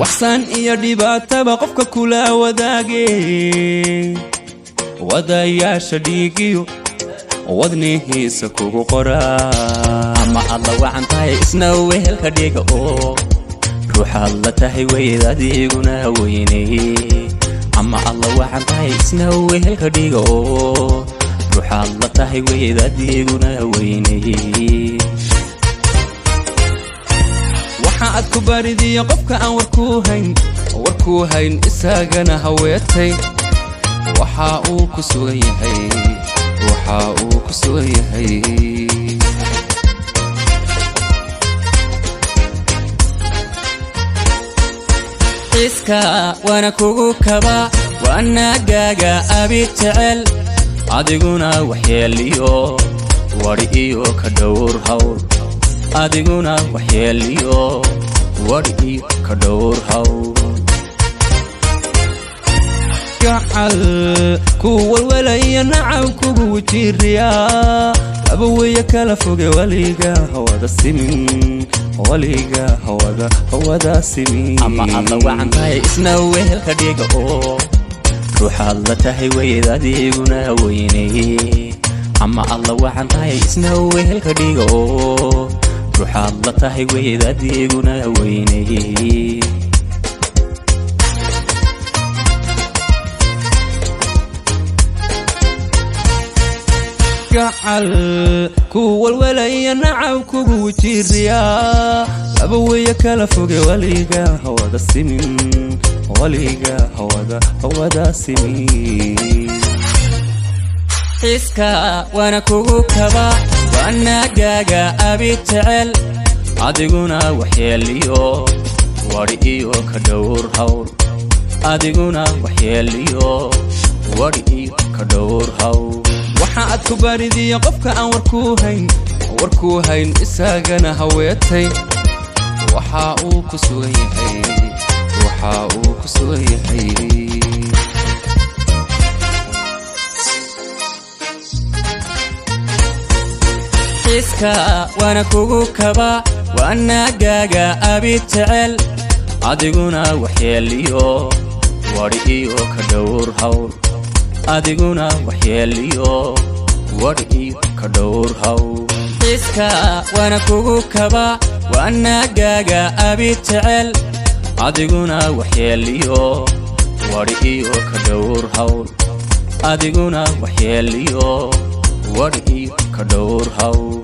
Waxsaan iyo dhibaataba qofka kula wadaage, wadayaasha dhiigiyo wadnihiisa kugu qoraa. Ama aad la wacan tahay isna wehelka dhiga oo ruuxaad la tahay weyd adiguna weynay. Ama aad la wacan tahay isna wehelka dhiga oo ruuxaad la tahay weyd adiguna weynay. Waxa aad ku baaridiyo qofka aan warkuu hayn, warkuu hayn, isagana haweetay, waxa uu ku sugan yahay, waxa uu ku sugan yahay. Xiska waana kugu kaba waanagaaga abi jecel, adiguna waxyeeliyo wadhi iyo ka dhowr hawl. Adiguna waxyeeliyo wadhi iyo ka dhowr hawl. Gacal ku walwalaya, nacab kugu wajiriya, laba weeye kala foge, waliga hawada simin, waliga hawada hawada simin. Ama aad la wacan tahay isna wehelka dhiga oo ruuxaad la tahay weyd adiguna weynay. Ama aad la wacan tahay isna wehelka dhiga oo ruuxaad la tahay weyd adiguna weynay. Gacal ku walwalaya, nacab kugu wajiriya, laba weeye kala foge, waliga hawada simin, waliga hawada hawada simin. Xiska waana kugu kaba waanagaaga abi jecel, adiguna waxyeeliyo wadhi iyo ka dhowr hawl. Adiguna waxyeeliyo wadhi iyo ka dhowr hawl. Waxa aad ku baaridiyo qofka aan warkuu hayn, warkuu hayn, isagana haweetay, waxa uu ku sugan yahay, waxa uu ku sugan yahay. Xiska waana kugu kaba waanagaaga abi jecel, adiguna waxyeeliyo wadhi iyo ka dhowr hawl. Adiguna waxyeeliyo wadhi iyo ka dhowr hawl. Xiska waana kugu kaba waanagaaga abi jecel, adiguna waxyeeliyo wadhi iyo ka dhowr hawl. Adiguna waxyeeliyo wadhi iyo ka dhowr hawl.